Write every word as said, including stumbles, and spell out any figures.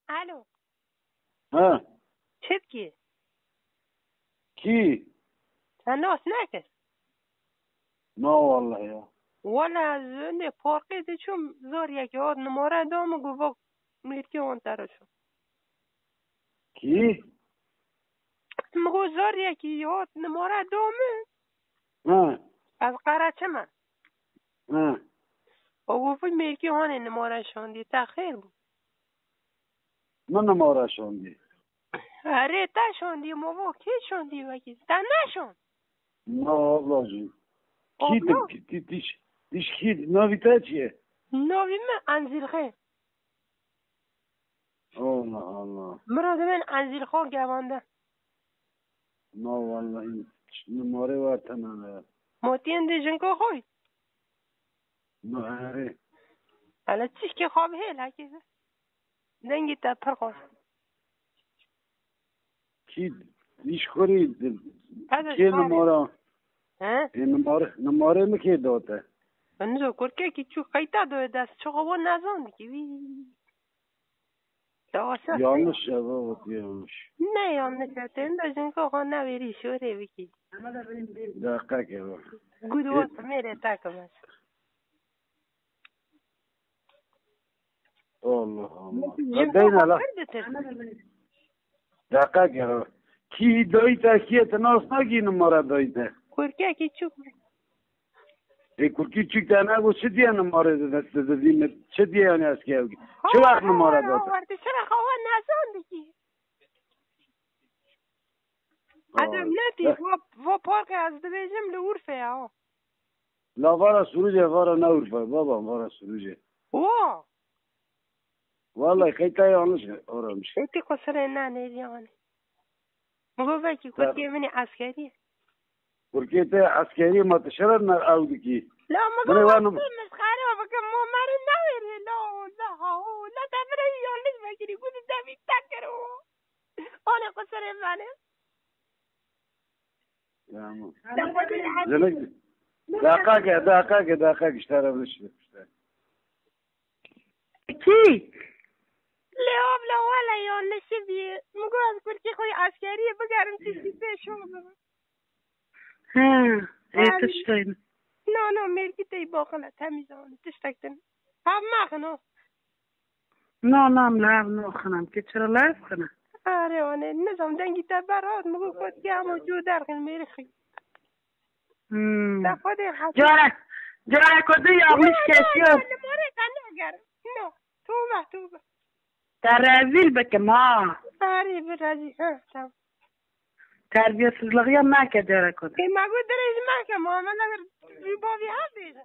Alo. Ha. Çi dikî? Kî? Te nas nekir? Na, wallahî ya. Wala ez nê parkê diçûm, zor yekî hat nimare da min, got, va Mêrkê wan te re şo. Kî? Min got, zor yekî hat nimare da min. Ha. Ez qereçi me. Ha. O got, vî Mêrkê hanê nimare şandî, te xêr bû. Min nimare şandî. Erê, te şandî, ma va kê şandî wekî? Te neşand? Na, ablacığım. Kî Abla? Ti, ti, ti, tiş, tiş kî, navî te çi ye? Navî min Enzîlxê. Allah Allah. Min re dibên Enzîlxo gevande. Na, wallahî, nimare werte nane. Motiyên dê jinko xwe? Na, erê. Hele çişkê xwe bihêl hekê. Dengê te pir xweş. Kî dîşxurî di-, Ez ê kê sar- nimara? He? Ê nimare, nimare mi kê date? Nizo kurkekî çû qeyta doyê dest çixa we nezandikî wî. Dawasa. Yanlış ya baba, yanlış. Ne yanlış ya? Tenda jinko xwe neverî şorê bikî. Deqeke baba. Gud wa smêrê te kim ez. Allah Allah. Jin Dayna la. Deqa gero. Kî dayî te, kî ye, tu nas nakî numara dayî te? Kurkekî çûk. Ê kurkî çûk te ne got, çi diye numara dide, dide, dide, çi diye yani eski ev? Çi wext numara da te? Werte çira xawa nezan dikî. Adam ne dî, va, va parkê ez dibêjim li Urfê ya. La vara Suruce, vara ne Urfa, baba, vara Suruce. Wa. Vallahi kayıtta yanlış aramış. Eti kusure ne ne yani. Mugo belki kurkê min ê eskerî. Kurkê te eskerî ma te şerer ne ew dikî. La mugo wextî mesxere bikim, mo merî neverê la, la ha, la te birê yanlış vekirî, gudu devî te kiro. Anê kusure mane. Tamam. Zenek, dakika gel, dakika gel, dakika gel, işte araba işte. Kî? Lê abla wele yanlişî bî. Min got ez kurkê xwe yê eskeriyê bigerim tiştî pêş û bibim. He, ê tişteyne. No, no, mêrkî tey baxile, temîz anî, tiştek din. Hev naxin o. Na, na, em li hev naxin, em kê çira li hev xine? Erê, anê, nizam dengî te berhat, min got, got ki hema cû derxin mêrixî. Hmm. Te Xwedê hesî. Cara, cara ku du yanlış kesiyor. Li morê te nagerim. No. Tûbe, tûbe. Te rezîl bikim ha. Erê, bir rezîl. Ha, tamam. Terbiyesizliği ya meke cara ku. E, ma got dirêj meke, ma, ma ne bir bavî ha bêje.